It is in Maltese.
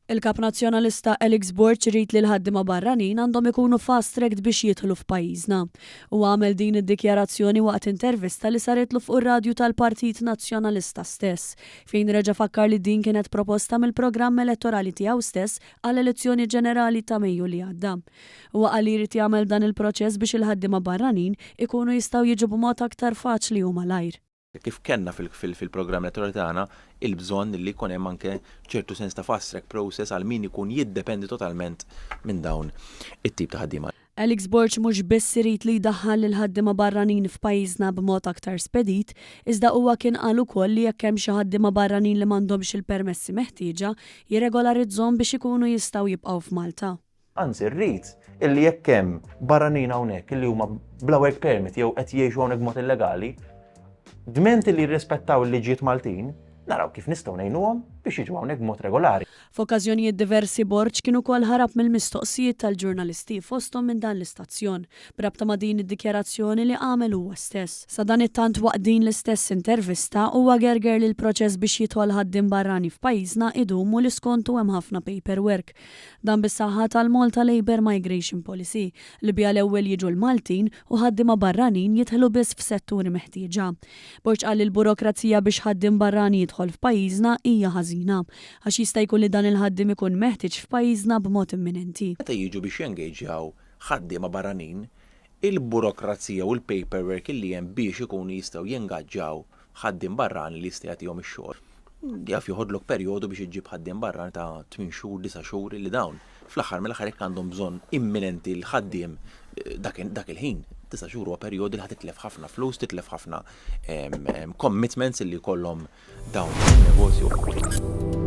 Il-Kap Nazzjonalista Alex Borg irid li l-ħaddiema barranin għandhom ikunu fast-tracked biex jidħlu f'pajjiżna. Huwa għamel din id-dikjarazzjoni waqt intervista li saritlu fuq ir-radju tal-Partit Nazzjonalista stess, fejn reġa' fakkar li din kienet proposta mill-programm elettorali tiegħu stess għall-elezzjoni ġenerali ta' Mejju li għadda. Huwa qal li jrid jagħmel dan il-proċess biex il-ħaddiema barranin ikunu jistgħu jiġu b'mod aktar faċli u malajr. Kif kellna fil-programm elettorali tagħna, il-bżonn li jkun hemm anke ċertu sens ta' fast track process għal min ikun jiddependi totalment minn dawn it-tip ta' ħaddiema. Alex Borg mhux biss irid li jdaħħal lill-ħaddiema barranin f'pajjiżna b'mod aktar spedit, iżda huwa kien qal ukoll li jekk hemm xi ħaddiema barranin li m'għandhomx il-permessi meħtieġa, jirregolarizzhom biex ikunu jistgħu jibqgħu f'Malta. Anzi rrid illi jekk hemm barranin hawnhekk illi huma bla work permit jew qed jgħixu hawnhekk b'mod illegali, dment illi jirrispettaw il-liġijiet Maltin, naraw kif nistgħu ngħinuhom biex jiġu hawnhekk b'mod regolari. F'okkażjonijiet diversi Borg kien ukoll ħarab mill-mistoqsijiet tal-ġurnalisti fosthom minn dan l-istazzjon, b'rabta ma' din id-dikjarazzjoni li għamel huwa stess. Sadanittant waqt din l-istess intervista huwa gerger li l-proċess biex jidħol ħaddiem barrani f'pajjiżna idum u li skontu hemm ħafna paperwork. Dan bis-saħħa tal-Malta Labour Migration Policy, li biha l-ewwel jiġu l-Maltin u ħaddiema barranin jidħlu biss f'setturi meħtieġa. Borg qal li l-burokrazija biex ħaddiem barrani jidħol f'pajjiżna hija ħażina, għax jista' jkun li dan il-ħaddiem ikun meħtieġ f'pajjiżna b'mod imminenti. Meta jiġu biex jengaġjaw ħaddiema barranin, il-burokrazija u l-paperwork li hemm biex ikunu jistgħu jengaġġaw ħaddiem barrani li jista' jagħtihom ix-xogħol. Jaf joħodlok perjodu biex iġġib ħaddiem barrani ta' 8 xhur, 9 xhur li dawn fl-aħħar mill-aħħar jekk għandhom bżonn imminenti l-ħaddiem dak il-ħin, 9 xhur huwa perjodu li ħa titlef ħafna flus, titlef ħafna commitments li jkollhom dawn in-negozju.